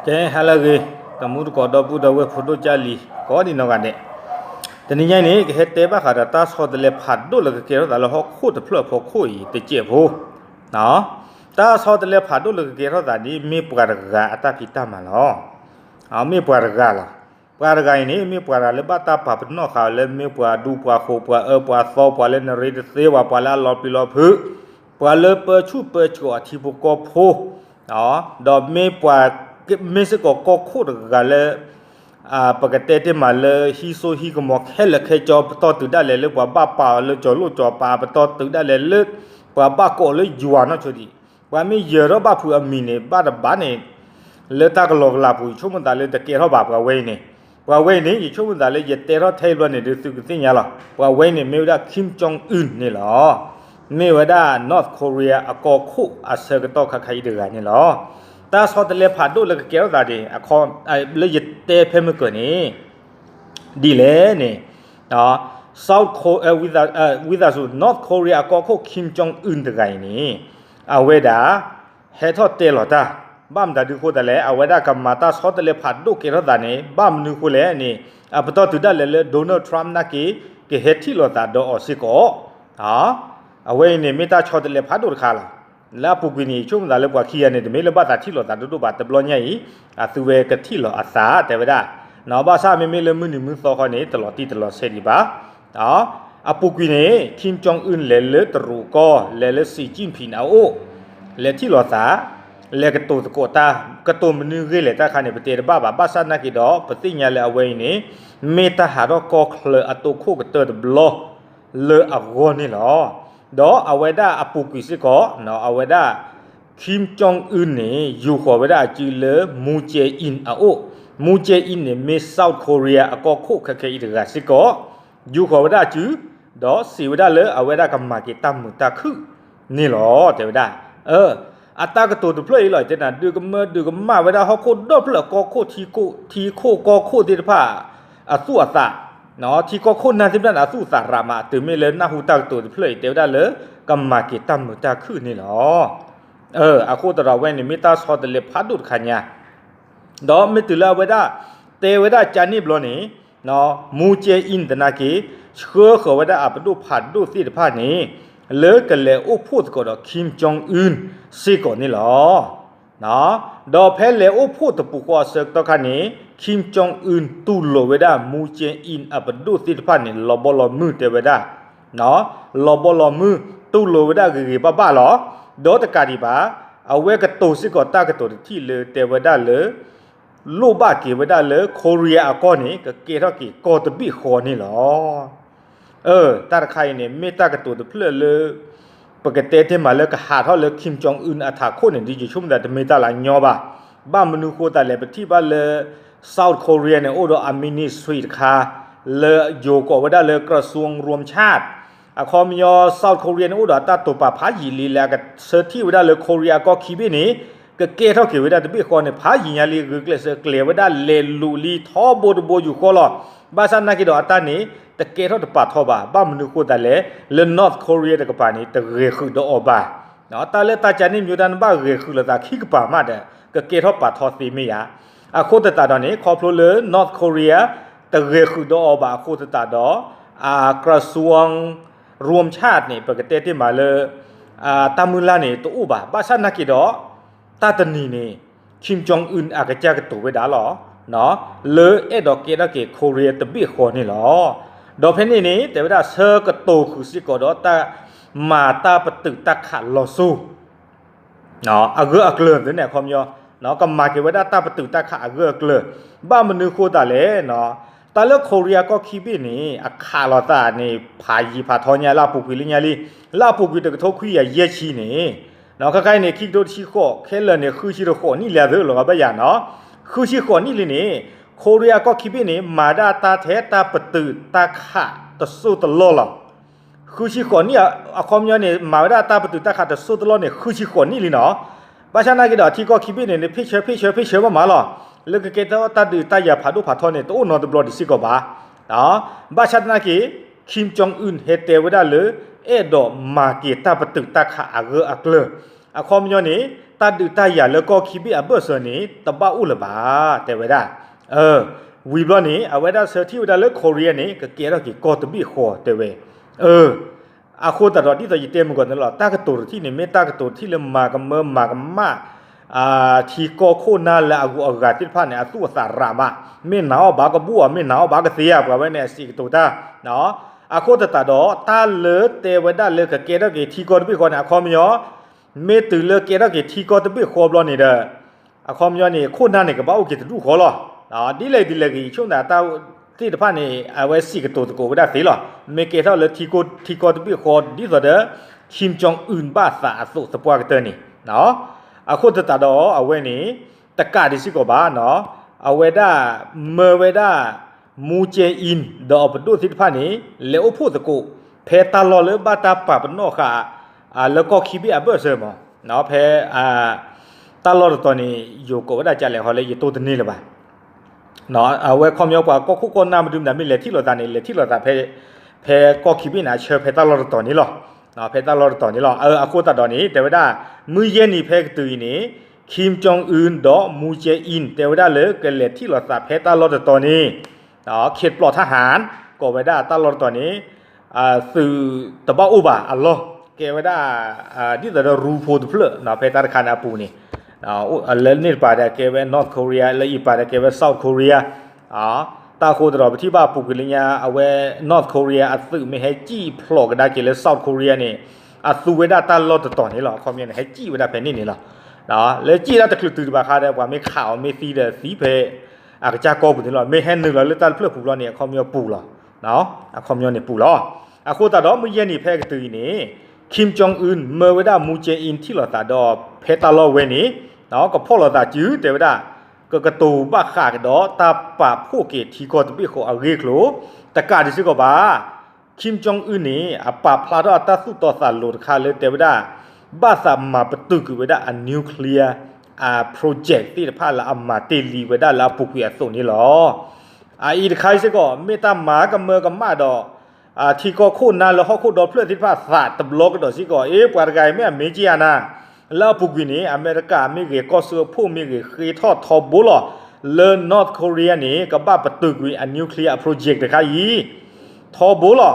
ကဲ ဟါလၢအဂ့ၤ, တမူတကိးဒီပုၢ်ဒီဝဲၢ်ဖိဒိၣ်ကၢ်လံၤ ကိးဒံးနီၢ်ဂၤဒဲး, တနံၤညါအံၤန့ၣ် ကဟဲတဲဘၣ်ဃးဒီးတၢ်ဆီတလဲဖးဒိၣ်လၢကကဲထီၣ်သးလၢဟီၣ်ခိၣ်တဖျၢၣ်အဖီခိၣ်အံၤတစဲးဖိ, တၢ်ဆီတလဲဖးဒိၣ်လၢကကဲထီၣ်သးန့ၣ် မ့ၢ်ပှၤတဂၤအတၢ်ဖံးတၢ်မၤလီၤ. မ့ၢ်ပှၤတဂၤလီၤ. ပှၤတဂၤအံၤန့ၣ် မ့ၢ်ပှၤတဂၤလၢဘၣ်တၢ်ပာ်ပနီၣ်ဃာ်အီၤလၢမ့ၢ်ပှၤဒူပှၤဃိၤ ပှၤအၢပှၤသီ ပှၤလၢနရ့တသ့ ပှၤလၢအလီၤပျံၤလီၤဖုး, ပှၤလၢပၢဆူၣ်ပၢစိးအထံဖိကီၢ်ဖိ, ဒီးမ့ၢ်ပှၤ မ့ၢ်စ့ၢ်ကီးကီၢ်ခိၣ်တဂၤလၢ ပကတဲတ့ၢ်မးလၢဟံးစိဟံးကမီၤခဲလၢာ်ခဲဆ့ ပတီၢ်တုၤဒၣ်လဲာ်လၢပှၤဘၣ်ပာ်အီၤလၢကၠီၤလိၣ်ကၠီၤပၤ ပတီၢ်တုၤဒၣ်လဲာ်လၢ ပှၤဘၣ်ကိးလၢယွၤနီၢ်ဆိဒံး, ပှၤမ့ၢ်ယၢၤထီၣ်ဘၣ်ဖုးအမံၤန့ၣ် ဘၣ်တဘၣ်န့ၣ် လၢတၢ်ကလီကလးပူၤ ယဆိကမိၣ်သးလၢတကဲထီၣ်ဘၣ်ပှၤဝဲအံၤန့ၣ်, ပှၤဝဲအံၤန့ၣ် ယဆိကမိၣ်သးလၢယတဲထီၣ်ထဲအံၤဘျီန့ၣ် ဒုးသုကသ့ၣ်ညါလီၤ. ပှၤဝဲအံၤန့ၣ် မ့ၢ်ဝဲဒၣ် Kim Jong Un န့ၣ်လီၤ. မ့ၢ်ဝဲဒၣ် North Korea အကီၢ်ခိၣ်အဆၢကတီၢ်ခါခါအံၤတဂၤန့ၣ်လီၤ. တၢ်ဆီတလဲဖးဒိၣ်လၢကကဲထီၣ်သးန့ၣ် လၢယတဲဖဲမုၢ်ကၢၤန့ၣ် ဒ်လဲၣ်န့ၣ် South Ko- ဝံသးစူၤ North Korea အကီၢ်ခိၣ် Kim Jong Un တဂၤအံၤန့ၣ် အဝဲဒၣ် ဟဲထီၣ်တဲလီၤတၢ်, ဘၣ်မတၤဒုးဃိသးလဲၣ်, အဝဲဒၣ်ကမၤတၢ်ဆီတလဲဖးဒိၣ်ကဲထီၣ်သးန့ၣ် ဘၣ်မနုၤဃိလဲၣ်န့ၣ် အပတီၢ်တုၤဒၣ်လဲာ်လၢ Donald Trump နာ်က့ ကဟဲထံၣ်လိာ်သးဒီးအီၤစ့ၢ်ကီး, အဝဲအံၤန့ၣ် မ့ၢ်တၢ်ဆီတလဲဖးဒိၣ်တခါလီၤ. လၢအပူၤကွံာ်န့ၣ် ယဆိကမိၣ်သးလၢပှၤခံဂၤန့ၣ် တမ့ၢ်လၢဘၣ်သးထံၣ်လိာ်သးဒိၣ်ဒိၣ်ဘၣ် တဘျီညါအံၤ အသုဝဲကထံၣ်လိာ်အသး တဲဝဲဒၣ်, ဘၣ်ဆၣ်မ့မ့ၢ်လၢမုၢ်နံၤမုၢ်သီခီန့ၣ် တလီၤတံၢ်တလီၤဆဲးဒံးဘၣ်. အပူၤကွံာ်န့ၣ် Kim Jong Un လဲၤလၢတရူးကီၢ် လဲၤလၢ Xi Jinping အအိၣ်, လဲၤထံၣ်လိာ်သး, လဲၤကတိၤသကိးတၢ်, ကတိၤမနုၤဂ့ၤလဲၣ်တၢ်ခါန့ၣ် ပတဲတဘၣ်ဘၣ်, ဘၣ်ဆၣ်နာ်က့ဒီး ပသ့ၣ်ညါလၢအဝဲအံၤန့ၣ် မ့ၢ်တၢ်ဟးထီၣ်ကီၢ်ချၢအတိခိၣ်ကတၢၢ်တဘျီ လၢအဂီၢ်န့ၣ်လီၤ. ဒီးအဝဲဒၣ်အပူၤကွံာ်စ့ၢ်ကီး အဝဲဒၣ် Kim Jong Un န့ၣ် ယူာ်ဃီၤဝဲဒၣ်အစုလၢ Moon Jae-in အအိၣ်, Moon Jae-in န့ၣ် မ့ၢ် South Korea အကီၢ်ခိၣ်ခဲခဲအံၤတဂၤစ့ၢ်ကီး, ယူာ်ဃီၤဝဲဒၣ်အစု, ဒီးစံးဝဲဒၣ်လၢအဝဲဒၣ်ကမၤက့ၤတၢ်မုာ်တၢ်ခုၣ်န့ၣ်လီၤ တဲဝဲဒၣ်. အတၢ်ကတိၤတဖျၢၣ်အံၤလီၤ တဲနၤ ဒုးကမၢဒုးကမၣ်ဝဲဒၣ်ဟီၣ်ခိၣ်ဒီဖျၢၣ်ကီၢ်ခိၣ် ထံခိၣ်ကီၢ်ခိၣ်သ့ၣ်တဖၣ် အသူၣ်အသး, ထံကီၢ်ခိၣ်နၢ်သ့ၣ်တဖၣ်န့ၣ် အသူၣ်အသးရးမး တုၤမ့ၢ်လၢနၢ်ဟူတၢ်ကတိၤတဖျၢၣ်အံၤ တဲဝဲဒၣ်လၢ ကမၤက့ၤတၢ်မုာ်တၢ်ခုၣ်န့ၣ်လီၤ. အဃိသတးဒီးအဝဲန့ၣ် မ့ၢ်တၢ်ဆီတလဲဖးဒိၣ်တခါညါ ဒီးမ့ၢ်တုၤလၢအဝဲဒၣ် တဲဝဲဒၣ်ကန့ၣ်ဘျီန့ၣ် Moon Jae-in သနာ်က့ ဆှၢဃီၤဝဲဒၣ်အပဒိၣ်ဖးဒိၣ်သ့ၣ်တဖၣ်န့ၣ် လၢကလဲၤအိၣ်ဖှိၣ်သကိးဒီး Kim Jong Un စ့ၢ်ကီးန့ၣ်လီၤ. ဒီးဖဲလဲၤအိၣ်ဖှိၣ်တပူၤဃီအဆၢကတီၢ်ခါန့ၣ် Kim Jong Un တူၢ်လိာ်ဝဲဒၣ် Moon Jae-in အပဒိၣ်သ့ၣ်တဖၣ်န့ၣ် လီၤဘီလီၤမုၢ်တဲဝဲဒၣ် လီၤဘီလီၤမုၢ် တူၢ်လိာ်ဝဲဒၣ်ဂ့ၤဂ့ၤဘၣ်ဘၣ်လီၤ. ဒီးတကးဒံးဘၣ် အဝဲကတိၤစ့ၢ်ကီးတၢ်ကတိၤတထံၣ်လၢတဲဝဲဒၣ်လၢ လိၣ်ဘၣ်က့ၤဝဲဒၣ်လၢ Korea အကီၢ်န့ၣ် ကကဲထီၣ်က့ၤကီၢ်တဘ့ၣ်ဃီန့ၣ်လီၤ. တၢ်တခါအံၤန့ၣ် မ့ၢ်တၢ်ကတိၤတဖျၢၣ်လၢ ပကတဲတ့ၢ်မးလၢကဟးထီၣ်လၢ Kim Jong Un အထးခိၣ်န့ၣ် ဒ်ယဆိကမိၣ်သးတမ့ၢ်တၢ်လၢအညီဘၣ်. ဘၣ်မနုၤဃိသတးလဲၣ် ပထံၣ်ဘၣ်လၢ South Korea န့ၣ် အိၣ်ဒီးအ ministry တခါ လၢယိၤကိးဝဲဒၣ်လၢ กระทรวงรวมชาติ အခီပညီ South Korea န့ၣ် အိၣ်ဒီးအတၢ်တိာ်ပာ်ဖးယံာ်လံလၢအကဆၢထံၣ်ဝဲဒၣ်လၢ Korea အကီၢ်ခံဘ့ၣ်န့ၣ် ကကဲထီၣ်က့ၤဝဲဒၣ်တဘ့ၣ်ဃီန့ၣ် ဖးယံာ်ညါလံ ဂုာ်ကျဲးစၢးကျဲၤဝဲဒၣ်လဲၤလူၤလံထီဘိတဘိယူၢ်ဃီလီၤ. ဘၣ်ဆၣ်နာ်က့ဒီးအတၢ်န့ၣ် တကဲထီၣ်တပာ်ထီဘၣ်. ဘၣ်မနုၤဃိသတးလဲၣ် လၢ North Korea တကပၤန့ၣ် တဂဲၤဃုာ်ဒီးအီၤဘၣ်. တၢ်လၢတၢ်ကန့ၣ်မ့ၢ်တၢ်နဘၣ်ဂဲၤဃုာ်လိာ်သးခံကပၤမးဒီး ကကဲထီၣ်ပာ်ထီသ့မ့ၢ်ဧါ. အဃိသတးဒီးန့ၣ် ခီဖျိလၢ North Korea တဂဲၤဃုာ်ဒီးအီၤဘၣ်အဃိသတးဒီး အ กระทรวงรวมชาติ န့ၣ် ပကတဲတ့ၢ်မးလၢ တၢ်မုၢ်လၢ်န့ၣ်တအိၣ်ဘၣ်. ဘၣ်ဆၣ်နာ်က့ဒီး တၢ်တနံၤန့ၣ် Kim Jong Un အကစၢ်ကတိၤဝဲဒၣ်လီၤ. လၢအဲၣ်ဒိးကဲထီၣ်က့ၤ Korea တဘ့ၣ်ဃီန့ၣ်လီၤ. ဒီးဖဲန့ၣ်န့ၣ် တဲဝဲဒၣ်ဆၢကတီၢ်ဃုာ်စ့ၢ်ကီးဒီးတၢ်မၤတၢ်ပတုာ်တၢ်ခးလီၤစိၤ အဂၢၢ်အကျၢၤသ့န့ၣ် အခီပညီ ကမၤက့ၤဝဲဒၣ်တၢ်ပတုာ်တၢ်ခးအဂၢၢ်အကျၢၤ. ဘၣ်မနုၤဃိသတးလဲၣ် တၢ်လၢ Korea ကီၢ်ခံဘ့ၣ်န့ၣ် အခးလိာ်သးန့ၣ် ဖးယံာ်ဖးထီညါ လၢအပူၤကွံာ်လၢညါလံ. လၢအပူၤကွံာ်တကထိခွံကယၤယဲၢ်ဆံန့ၣ် ခါခါအံၤန့ၣ် ခံကထိတဆံဃိး ခဲလၢာ်န့ၣ် ဃုဆံတဃိးနံၣ်လံအသးလီၤဂာ်ဘၣ်ယၤနီၤ. ဃုဆံဃိးနံၣ်လံန့ၣ် Korea ကီၢ်ခံဘ့ၣ်န့ၣ် မၤဒၣ်တၢ်ထဲတၢ်ပတုာ်တၢ်ခးတစိၢ်တလီၢ်လီၤ. ဃုဆံဃိးနံၣ်အခီပညီန့ၣ် မၤဝဲဒၣ်တၢ်ပတုာ်တၢ်ခးတစိၢ်တလီၢ်န့ၣ် ဃုဆံဃိးနံၣ်လံနီၤ. ဘၣ်ဆၣ်သနာ်က့ဒီး ထံကီၢ်ခံဘ့ၣ်န့ၣ် ဖ့ၣ်ဆၢဖ့ၣ်ဆၢဖ့ၣ်ဆၢမးမးလီၤ. လၢကကဲထီၣ်တၢ်ဒုးတၢ်ယၤဖးဒိၣ်ဖးထီန့ၣ် တအိၣ်နီတဘျီဒံးစ့ၢ်ကီးဘၣ်. ဘၣ်ဆၣ်သနာ်က့ Kim Jong Un ဟဲတဲဝဲဒၣ်လၢ အဲၣ်ဒိးမၤက့ၤတၢ်ပတုာ်တၢ်ခးအဂၢၢ်အကျၢၤ အခီပညီန့ၣ် တၢ်ဒုးတၢ်ယၤလၢကီၢ်ခံဘ့ၣ်အဘၢၣ်စၢၤန့ၣ် တဘၣ်အိၣ်လၢၤဘၣ် တဲဝဲဒၣ်. အၢ, ဝံၤဘျီန့ၣ် အဝဲဒၣ်ဆၢထံၣ်ဝဲဒၣ်လၢ Korea န့ၣ် ကကဲထီၣ်က့ၤကီၢ်တဘ့ၣ်ဃီ တဲဝဲ. အၢ, အဃိသတးဒီး ဒ်သိးယတဲမုၢ်ကီၢ်န့ၣ်လီၤ, တၢ်ကတိၤတထံၣ်န့ၣ် မ့ၢ်တၢ်ကတိၤတထံၣ်လၢမၤကမၢမၤကမၣ် ထံကီၢ်ခိၣ်နၢ်လၢအဂုၤအဂၤသ့ၣ်တဖၣ်န့ၣ် အသူၣ်အသးရးမး, မ့ၢ်နာ်အီၤဘၣ်ကဘူၣ်အီၤ, မ့ၢ်နာ်အီၤဘၣ်ကသ့ဧါ, ပှၤဝဲန့ၣ်အစံးကတိၤတၢ်. အဃိသတးဒီး တၢ်လၢတဲဝဲဒၣ်လၢကကဲထီၣ်က့ၤထံကီၢ်တဘ့ၣ်ဃီန့ၣ် အခီပညီ မ့ၢ်တုၤလၢကဲထီၣ်က့ၤထံကီၢ်တဘ့ၣ်ဃီဘျီန့ၣ်ဒီး အခီပညီန့ၣ် ခိၣ်နၢ်န့ၣ် ကဘၣ်အိၣ်က့ၤတဒူၣ်ဃီလီၤ. ဒ်လဲၣ်ဒ်လဲၣ်ဂ့ၤ ဆိကမိၣ်တၢ်သ့ၣ်တဖၣ်န့ၣ် အဝဲစံးကတိၤသကိးဝဲဒၣ်သ့လီၤ. မ့ၢ်ကဲထီၣ်လၢထံကီၢ်တဘ့ၣ်ဃီ ဒ်သိးဒီး Kim Jong Un ဘၣ်သးအသိးသပှၢ်ကတၢၢ်န့ၣ် အဃိသတးဒီးအဝဲန့ၣ် တကးဒံးစ့ၢ်ကီးဘၣ်, အဝဲဒၣ်မၢဝဲဒၣ် Moon Jae-in ဒီးအပဒိၣ်သ့ၣ်တဖၣ်န့ၣ် လဲၤအိၣ်ဖှိၣ်သကိး ဖဲတၢ်လီၢ်လၢဘၣ်တၢ်ပာ်ပနီၣ်ဃာ် လၢကီၢ်ခံဘ့ၣ်အဘၢၣ်စၢၤမး, ဖဲ တၢ်လီၢ်တတီၤန့ၣ် ယိၤကိးဝဲဒၣ်ကလဲၣ်ဟီလၢယတိၢ်တန့ၢ်လၢၤဘၣ်. အဝဲခီပညီပှၤကီၢ်ခိၣ်ကီၢ်နၢ်မဒုမတၤမ့ၢ်လဲၤထံၣ်လိာ်သးန့ၣ် လဲၤထံၣ်လိာ်သး ဖဲကီၢ်ခံဘ့ၣ်န့ၣ် အဆၢဖဲတၢ်လီၢ်တတီၤန့ၣ်လီၤ. ဖဲတၢ်လီၢ်တတီၤန့ၣ်လီၤ. အဃိသတးဒီးန့ၣ် တဲဝဲဒၣ် မုၢ်ယဲၢ်နံၤဖဲကတုၤအံၤန့ၣ် Kim Jong Un ဒီး Moon Jae-in တဲဝဲဒၣ်လၢကလဲၤထံၣ်လိာ်သးဖဲတၢ်လီၢ်တတီၤန့ၣ် ခ့ပျီထၣ်ဟၣ် ကိးဝဲဒၣ်တၢ်လီၢ်တတီၤန့ၣ် သုးတဘၣ်အိၣ်ဘၣ်အလီၢ် ကဲဝဲဒၣ် ဒ်သိးဒီးရူဖိတဖျၢၣ် ဖဲတၢ်တခါန့ၣ်အပူၤန့ၣ် လၢန့ၣ်တပၤဒီးကဲဝဲ North Korea လၢအံၤပၤဒီးကဲဝဲ South Korea တၢ်ဃိသတးဒီး ပထံၣ်ဘၣ်အပူၤကွံာ်လၢညါ အဝဲ North Korea အသုးမ့ၢ်ဟဲစံၣ်ဖျိးကဒါက့ၤလၢ South Korea န့ၣ် အသူဝဲဒၣ်တၢ်လီၢ်တတီၤန့ၣ်လီၤ. အခီပညီန့ၣ် ဟဲစံၣ်ဝဲဒၣ်ဖဲန့ၣ်န့ၣ်လီၤ. လၢစံၣ်ဒၣ်တချုးတုၤတဘၣ်ဃးဒီး ပှၤမ့ၢ်ခးအီၤမ့ၢ်သံဒီးသံဖဲ အကစၢ်ကီၢ်ပူၤန့ၣ်လီၤ. မ့ၢ်ဟဲနုာ်လီၤလၢတၢ်တဖျၢၣ်ပူၤဘျီန့ၣ် အခီပညီပူၤလီၤ. အခီပညီန့ၣ်ပူၤလီၤ. အဃိသတးဒီး မုၢ်ယဲၢ်နံၤဖဲကတုၤအံၤန့ၣ် Kim Jong Un မၢဝဲဒၣ် Moon Jae-in ထံၣ်လိာ်သးဒီးဖဲတၢ်လီၢ်ဝဲန့ၣ် ကဖီၣ်လိာ်သးစု တဲဝဲဒၣ် ကကတိၤဘၣ်ဃးကဒီးတၢ်ပာ်ဖှိၣ်က့ၤထံကီၢ်တဘ့ၣ်ဃီအဂ့ၢ်အကျိၤ တကးဒံးစ့ၢ်ကီးဘၣ် Kim Jong Un န့ၣ် အပာ်ဖျါထီၣ်အတၢ်သူၣ်တီသးလိၤတခါလၢတဲဝဲဒၣ် ဘၣ်သးမၤပတုာ်ကွံာ်ဝဲဒၣ်အ nuclear အ project သ့ၣ်တဖၣ်လၢအမၤတ့ၢ်လံဝဲဒၣ်လၢအပူၤကွံာ်အသိးန့ၣ်လီၤ. အအံၤတခါအံၤစ့ၢ်ကီး မ့ၢ်တၢ်မၤကမၢကမၣ်ဒီး ထံကီၢ်ခိၣ်နၢ်လၢဟီၣ်ခိၣ်ဒီဖျၢၣ်သ့ၣ်တဖၣ်သးတဘျီကဒီးစ့ၢ်ကီး အ့ ပှၤတဂၤအံၤမ့ၢ်အမ့ၢ်က့ၤဧါနၤ လၢအပူၤကွံာ်န့ၣ် အမဲရကၤမ့ၢ်ဂ့ၤ ကီၢ်စၢဖှိၣ်မ့ၢ်ဂ့ၤ ဃ့ထီၣ်ထီဘိလီၤ လၢ North Korea န့ၣ် ကဘၣ်ပတုာ်ကွံာ်အ nuclear အ project တခါအံၤ ထီဘိလီၤ.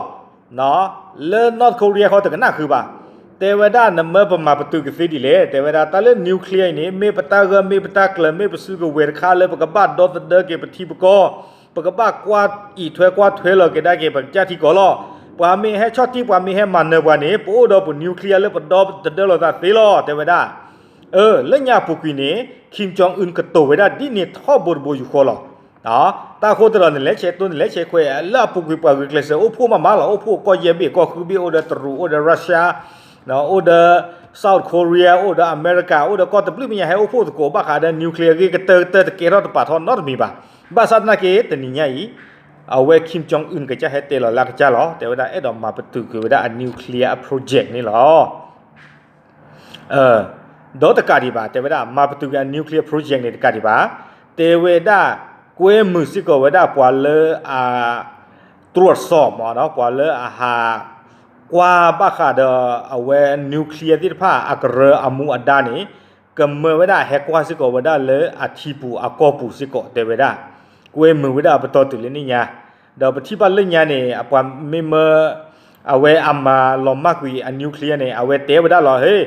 လၢ North Korea ဃီတကနၣ်ဃုာ်ဘၣ်. တဲဝဲဒၣ်နမၢပမၤပတုာ်ကသ့ဒ်လဲၣ် တဲဝဲဒၣ် တၢ်လၢ nuclear အံၤန့ၣ် မ့ၢ်ပတၢ်ဂၢၢ်မ့ၢ်ပတၢ်ကျၢၤ မ့ၢ်ပစုကဝဲၤတခါလၢပကဘၣ်ဒီသဒၢက့ၤပထံပကီၢ် ပကဘၣ်ကွၢ်အံးထွဲကွၢ်ထွဲလီၤက့ၤဒၣ်က့ၤ ပကစၢ်ထံကီၢ်လီၤ. ပှၤမ့ၢ်ဟဲဆီၣ်တံၢ် ပှၤမ့ၢ်ဟဲမၤနၢၤပှၤန့ၣ် ပအိၣ်ဒီးပ nuclear လၢပဒီသဒၢလိာ်သးသ့လီၤ တဲဝဲဒၣ်. အၢ လၢညါအပူၤကွံာ်န့ၣ် Kim Jong Un ကတိၤဝဲဒၣ်ဒ်န့ၣ်ထီဘိတဘိယူၢ်ဃီလီၤ. တၢ်ဃိသတးဒီး နလဲၤဆဲးတိၢ် နလဲၤဆဲးခွဲး လၢအပူၤကွံာ်ပှၤဂုာ်ကျဲးစၢးအိၣ်ဖှိၣ်မးမးလီၤ. အိၣ်ဖှိၣ်ကီၢ်ယဲၢ်ဘ့ၣ်ကီၢ်ဃုဘ့ၣ် အိၣ်ဒီးတရူး အိၣ်ဒီး Russia အိၣ်ဒီး South Korea အိၣ်ဒီးအမဲရကၤ အိၣ်ဒီးကီၢ်တဘျုးမ့ၢ်ညါ ဟဲအိၣ်ဖှိၣ်သကိးဘၣ်ဃးဒီး nuclear အဂ့ၢ်ကတၢၢ်ကတၢၢ် တကဲထီၣ်တပာ်ထီၣ်နီတမံၤဘၣ်. ဘၣ်ဆၣ်သနာ်က့ တနံၤညါအံၤ အဝဲ Kim Jong Un ကစၢ်ဟဲတဲလီၤလၢအကစၢ်လီၤ. တဲဝဲဒၣ်အဲၣ်ဒိးမၤပတုာ်ကွံာ်ဝဲဒၣ်အ nuclear အ project န့ၣ်လီၤ. ဒီးတကးဒံးဘၣ် တဲဝဲဒၣ် မၤပတုာ်ကွံာ်အ nuclear project န့ၣ် တကးဒံးဘၣ် တဲဝဲဒၣ် ကွဲမုာ်စ့ၢ်ကီးဝဲဒၣ်ပှၤလၢအ ตรวจสอบ မ့ၢ်နီၤ ပှၤလၢအဟး ကွၢ်ဘၣ်ဃးဒီးအဝဲ nuclear သ့ၣ်တဖၣ်အကရၢအမူအဒါန့ၣ် ကမၢဝဲဒၣ်ဟဲကွၢ်စ့ၢ်ကီးဝဲဒၣ်လၢအထံပူၤအကီၢ်ပူၤစ့ၢ်ကီး တဲဝဲဒၣ် ကွဲမုာ်ဝဲဒၣ်အပတီၢ်တုၤလၢန့ၣ်ညါ ဒီးပထံၣ်ဘၣ်လၢညါန့ၣ် အပှၤမ့ၢ်မၢ အဝဲအမၤလီၤမၢ်ကွံာ်အ nuclear န့ၣ် အဝဲတဲဝဲဒၣ်လီၤ ဟ့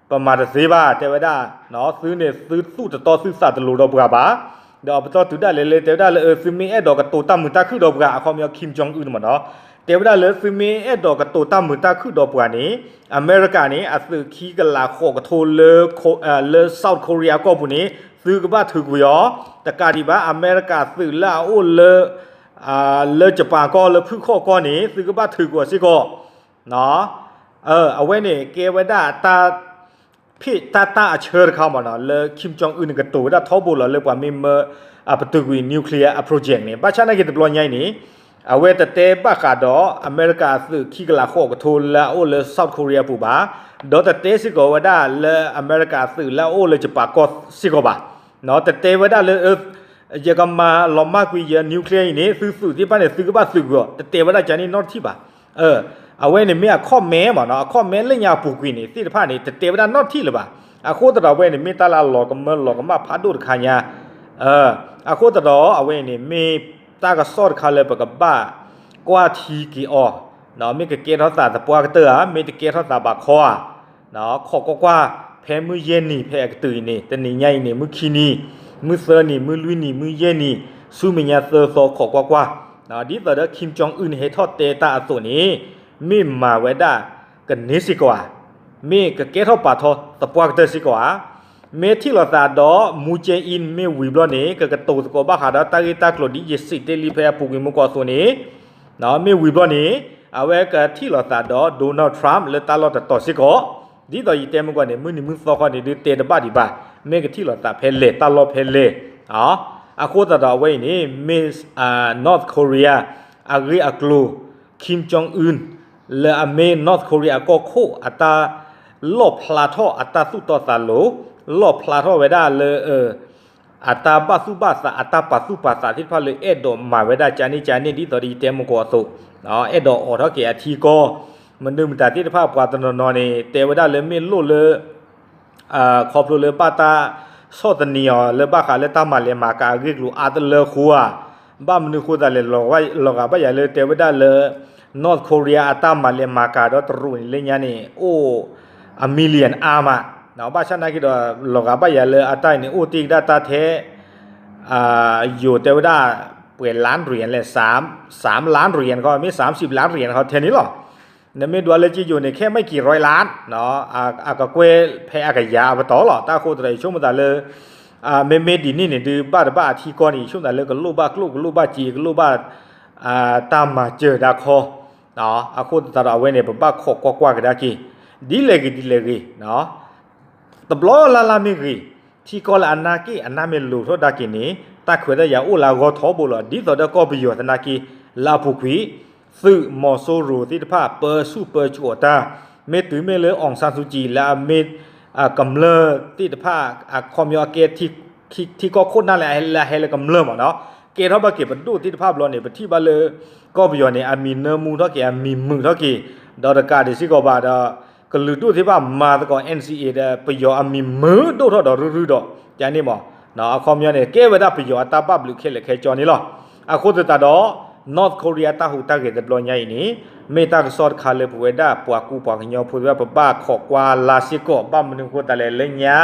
ပမၤတသ့ဘၣ် တဲဝဲဒၣ် သုန့ၣ်သုသူၣ်တတီသုသးတလိၤဒီးပှၤဘၣ် ဒီးအပတီၢ်တုၤဒၣ်လဲာ်လၢ တဲဝဲဒၣ်လၢ သုမ့ၢ်အဲၣ်ဒိးကတိၤတၢ်မုာ်တၢ်ခုၣ်ဒီးပှၤ အခီပညီ Kim Jong Un မ့ၢ်နီၤ တဲဝဲဒၣ်လၢ သုမ့ၢ်အဲၣ်ဒိးကတိၤတၢ်မုာ်တၢ်ခုၣ်ဒီးပှၤန့ၣ် အမဲရကၤန့ၣ် အသုးခံကလးဃိးကထိလၢ လၢ South Korea အကီၢ်ပူၤန့ၣ် သုကဘၣ်ထုးကွံာ်အီၤ တကးဒံးဘၣ် အမဲရကၤသုးလၢအအိၣ်လၢ လၢ Japan ကီၢ် လၢဖုၣ်ခီၣ်ကီၢ်န့ၣ် သုကဘၣ်ထုးကွံာ်အီၤစ့ၢ်ကီး အဝဲန့ၣ် ကဲဝဲဒၣ်တၢ် ဖ့ၣ်တၢ်တၢ်အဆၢတခါမ့ၢ်နီၤ လၢ Kim Jong Un န့ၣ် ကတိၤဝဲဒၣ်ထီဘိလီၤလၢပှၤမ့ၢ်မၢ အပတုာ်ကွံာ် nuclear အ project န့ၣ် ဘၣ်ဆၣ်နာ်က့တဘျီညါအံၤန့ၣ် အဝဲတတဲဘၣ်ဃးဒီး အမဲရကၤအသုးခံကလးဃိးကထိလၢအအိၣ်လၢ South Korea အပူၤဘၣ် ဒီးတတဲစ့ၢ်ကီးဝဲဒၣ်လၢအမဲရကၤအသုးလၢအအိၣ်လၢ Japan ကီၢ်စ့ၢ်ကီးဘၣ် တတဲဝဲဒၣ်လၢ ယကမၤလီၤမၢ်ကွံာ်ယ nuclear အံၤန့ၣ် သုသုးသ့ၣ်တဖၣ်န့ၣ် သုကဘၣ်သုးကွံာ်အီၤ တတဲဝဲဒၣ်ကန့ၣ်နီတထံၣ်ဘၣ်. အဝဲန့ၣ်မ့ၢ်အခီၣ်မဲမ့ၢ်နီၤ အခီၣ်မဲလၢညါအပူၤကွံာ်န့ၣ် သ့ၣ်တဖၣ်န့ၣ် တတဲဝဲဒၣ်နီတထံၣ်လၢၤဘၣ်. အဃိသတးဒီးအဝဲန့ၣ် မ့ၢ်တၢ်လၢအလီၤကမၢလီၤကမၣ်ဖးဒိၣ်တခါညါ, အဃိသတးဒီးအဝဲအံၤန့ၣ် မ့ၢ်တၢ်ကစီၣ်တခါလၢပကဘၣ်ကွၢ်ထံက့ၤအီၤ, မ့ၢ်ကကဲထီၣ်သးသပှၢ်ကတၢၢ်ဧါ, မ့ၢ်တကဲထီၣ်သးဘၣ်ခီဧါ, ခိးကွၢ်ကွၢ် ဖဲမုၢ်ယဲၢ်နံၤဖဲအကတုၤအံၤန့ၣ် တနံၤညါအံၤန့ၣ် မုၢ်ခံနံၤ, မုၢ်သၢနံၤ, မုၢ်လွံၢ်နံၤ, မုၢ်ယဲၢ်နံၤ, ဆူမဲာ်ညါသၢသီ ခိးကွၢ်ကွၢ်, ဒ်သိးဒီး Kim Jong Un န့ၣ် ဟဲထီၣ်တဲတၢ်အသိးန့ၣ် မ့ၢ်မၤဝဲဒၣ်ကန့ၢ်စ့ၢ်ကီးဧါ, မ့ၢ်ကကဲထီၣ်ပာ်ထီၣ်သပှၢ်ကတၢၢ်စ့ၢ်ကီးဧါ, မ့ၢ်ထံၣ်လိာ်သးဒီး Moon Jae-in မ့ၢ်ဝံၤဘျီန့ၣ် ကကတိၤသကိးဘၣ်ဃးဒီးတၢ်ဂ့ၢ်တၢ်ကျိၤဒ်ယစံးတ့ၢ်လံဖဲအပူၤကွံာ်မူကီၢ်အသိးန့ၣ် မ့ၢ်ဝံၤဘျီန့ၣ် အဝဲကထံၣ်လိာ်သးဒီး Donald Trump လၢတၢ်လီၢ်တတီၤစ့ၢ်ကီး, ဒ်သိးယတဲမူကီၢ်န့ၣ် မုၢ်နံၤမုၢ်သီခီန့ၣ် ဒုးတဲတဘၣ်ဒံးဘၣ်, မ့ၢ်ကထံၣ်လိာ်သးဖဲလဲၣ် တၢ်လီၢ်ဖဲလဲၣ်, အဃိသတးဒီးအဝဲအံၤန့ၣ် မ့ၢ် North Korea အဂ့ၢ်အကျိၤ Kim Jong Un လၢအမ့ၢ် North Korea အကီၢ်ခိၣ်အတၢ် လီၣ်ဖျါထီၣ်အတၢ်သူၣ်တီသးလိၤ, လီၣ်ဖျါထီၣ်ဝဲဒၣ်လၢ အတၢ်ဘၣ်သူၣ်ဘၣ်သး အတၢ်ပာ်သူၣ်ပာ်သးသ့ၣ်တဖၣ်လၢအဲၣ်ဒိးမၤဝဲဒၣ်ကန့ၣ်ကန့ၣ် ဒ်သိးဒီးယတဲမူကီၢ်အသိး, အဲၣ်ဒိးအိးထီၣ်က့ၤအထံကီၢ်, မနုၤမတၤသ့ၣ်တဖၣ်ပှၤတနီၤနီၤန့ၣ် တဲဝဲဒၣ်လၢမ့ၢ်လိၣ်လၢ ခီဖျိလၢဘၣ်တၢ်ဆီၣ်သနံးအီၤလၢဘၣ်ဃးလၢတၢ်မၤလဲၤမၤကၤအဂ့ၢ်အကျိၤအါတလၢအဃိဧါ, ဘၣ်မနုၤဃိသတးလဲၣ် လီၤဂာ်ဘၣ်ယၤလၢတဲဝဲဒၣ်လၢ North Korea အတၢ်မၤလဲၤမၤကၤဒီးတရူးန့ၣ်လၢညါန့ၣ် အိၣ် အ million အါမး, ဘၣ်ဆၣ်နာ်က့ဒီး လီၤဂာ်ဘၣ်ယၤလၢအတၢ်အံၤန့ၣ် အိၣ်တ့ၢ်ကဒါတၢ်ထဲ ယိၤတဲဝဲဒၣ် ပှဲၤလါရံၣ်လဲၣ်, စၢမ်လါရံၣ်ခီ မ့ၢ်စၢမ်စံးလါရံၣ်ခီ ထဲန့ၣ်လီၤ. နမ့ၢ်ဒွးလၢက့ယိၤန့ၣ် ခဲမ့ၢ်က့ၤ ร้อยล้าน အကကွဲၢ်ဖဲအကယၤအပတီၢ်လီၤ. တၢ်အဃိသတးဒီး ယဆိကမိၣ်သးလၢ မ့မ့ၢ်ဒ်န့ၣ်န့ၣ် ဒုးဘၣ်တဘၣ်အထံကီၢ်န့ၣ် ယဆိကမိၣ်သးလၢကလိၣ်ဘၣ်ကျိၣ် ကလိၣ်ဘၣ်စ့ ကလိၣ်ဘၣ် တၢ်မၤစၢၤဒၣ်ခီ, အဃိသတးဒီးအဝဲန့ၣ် ပဘၣ်ခိးကွၢ်ကွၢ်ကဒါက့ၤ ဒ်လဲၣ်ဂ့ၤဒ်လဲၣ်ဂ့ၤ တဘျီလၢ်လၢ်မ့ၢ်ဂ့ၤ, ထံကီၢ်လၢအနၢ်က့ၣ်အနၢ်မ့ၢ်လိၤထီၣ်ဒၣ်က့ၤန့ၣ် တၢ်ခွဲးတၢ်ယာ်အိၣ်လၢအဂီၢ်ထီဘိလီၤ. ဒ်သိးဒီးကီၢ်ပယီၤသနာ်က့ လၢအပူၤကွံာ် သုးမီၤစိရိၤသ့ၣ်တဖၣ် ပၢဆူၣ်ပၢစိးအီၤတၢ်, မ့ၢ်တုၤမ့ၢ်လၢ အောင်ဆန်းစုကြည် လၢအမ့ၢ် ကမျၢၢ်သ့ၣ်တဖၣ် အခီပညီအကဲ ထံကီၢ်ခိၣ်နၢ်လၢအဟဲလၢကမျၢၢ်မ့ၢ်နီၤ, ကဲထီၣ်ဘၣ်က့ၤပဒိၣ်သ့ၣ်တဖၣ်ဘျီန့ၣ် ပထံၣ်ဘၣ်လၢ ကီၢ်ပယီၤန့ၣ် အမံၤနၢမူထီၣ်က့ၤ အမံၤမုာ်ထီၣ်က့ၤ, ဒီးတကးဒံးစ့ၢ်ကီးဘၣ်ဒီး ကလုာ်ဒူၣ်သ့ၣ်တဖၣ်မၤသကိး NCA ဒီး ပယီၤအမံၤမုာ်ဒိၣ်ထီၣ်ဒီးရုၢ်ရုၢ်ဒီး ကန့ၣ်မ့ၢ် အခီပညီန့ၣ် ကဲဝဲဒၣ်ပယီၤအတၢ်ဘၣ်ဘျုးခဲလၢာ်ခဲဆ့န့ၣ်လီၤ. အဃိသတးဒီး North Korea တၢ်ဟူးတၢ်ဂဲၤတဘျီညါအံၤန့ၣ် မ့ၢ်တၢ်ကစီၣ်တခါလၢပဝဲဒၣ်ပှၤကူပှၤကညီဖိသ့ၣ်တဖၣ် ပဘၣ်ခိးကွၢ်လၢ်စ့ၢ်ကီး ဘၣ်မနုၤဃိသတးလဲၣ် လၢညါ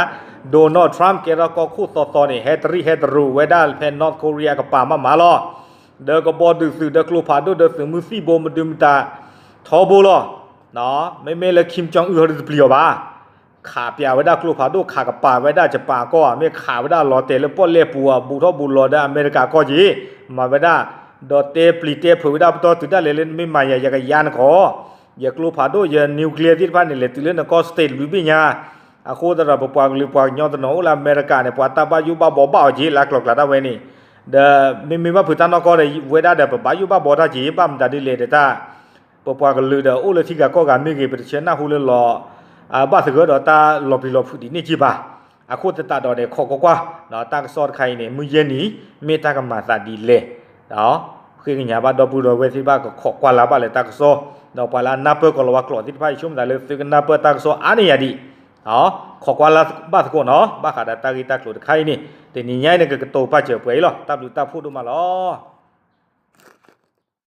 Donald Trump ကဲထီၣ်ကီၢ်ခိၣ်သီသီန့ၣ် ဟဲတရံးဟဲတရူးဝဲဒၣ်ဖဲ North Korea ကပၤမးမးလီၤ. ဒီးကဘီဒုးသုးဒီးကျိဖးဒိၣ်ဒီးသုးမုၢ်သံၣ်ဘိမဒုမတၤထီဘိလီၤ. မ့မ့ၢ်လၢ Kim Jong Un ဟီဒုးတပျံၤအီၤဘၣ်. ခးပၠးဝဲဒၣ်ကျိဖးဒိၣ် ခးကပၤဝဲဒၣ် ယပၣ်ကီၢ်ဧါ, မ့ၢ်ခးဝဲဒၣ်လီၤတဲာ်လၢပီၣ်လဲၣ်ပူၤဧါ, ဘူးထီၣ်ဘူးလီၤဒီးအမဲရကၤကီၢ်က့ၤ မၤဝဲဒၣ်, ဒီးတဲပျံၤတဲဖုးဝဲဒၣ်ပတီၢ်တုၤဒၣ်လဲာ်လၢ နမ့ၢ်မၤယၤယကယါနကီၢ်, ယကျိဖးဒိၣ် ယ nuclear သ့ၣ်တဖၣ်န့ၣ် လဲၤတုၤလၢနကီၢ် state လွံၢ်ဘ့ၣ်ညါ, အဃိသတးဒီး ပပှၤကလုာ်ပှၤကညီတနီၤအိၣ်လၢအမဲရကၤန့ၣ် ပှၤတၢ်ဘၣ်ယိၣ်ဘၣ်ဘီဘၣ်အီၤက့ၤ လၢကျိၤကျါဒၣ်ဝဲန့ၣ်, ဒီးမ့မ့ၢ်ဘၣ်ဖုးတၢ်နီၢ်ကီၢ်ဒီး ဝဲဒၣ်ဒီးပဘၣ်ယိၣ်ဘၣ်ဘီတၢ်က့ၤ ဘၣ်မတၤဒ်လဲၣ်ဒီးတၢ် ပပှၤကလုာ်ဒီးအိၣ်လၢထံဂၤကီၢ်ဂၤမ့ၢ်ဂ့ၤ ပတဆၢနၢ်ဟူလၢလီၤ ဘၣ်သဂၢၢ်ဒီးတၢ်လီၤပျံၤလီၤဖုးဒ်န့ၣ်က့ၤဘၣ်. အဃိသတးဒီးန့ၣ် ခိးကွၢ်ကွၢ် တၢ်ကစီၣ်တခါအံၤန့ၣ် မုၢ်ယဲၢ်နံၤ မ့ၢ်တၢ်ကမၤသးဒ်လဲၣ်, ဃ့ကညးဘၣ်ဒီပုၢ်ဒီဝဲၢ်သ့ၣ်တဖၣ် ကခိးကွၢ်လၢ်ဘၣ်လၢတၢ်ကစီၣ်, ဒီးပှၤလၢအနၢ်ပၢၢ်ကီၤလၤဝါကျိာ်သ့ၣ်တဖၣ် ယဆိကမိၣ်သးလၢသုကနၢ်ပၢၢ်တၢ်ကစီၣ်အါန့ၢ်ယၤဒံး, ခိးကွၢ်လၢ်ဘၣ်သကိးနီၤ ဘၣ်ဃးဒီးတၢ်ဂ့ၢ်တၢ်ကျိၤတခါအံၤန့ၣ် တနံၤညါအံၤန့ၣ် ကကတိၤပာ်စၢၤပှဲၤအံၤလီၤ. တၢ်ဘျုးတၢ်ဖှိၣ်ဒိၣ်မးလီၤ.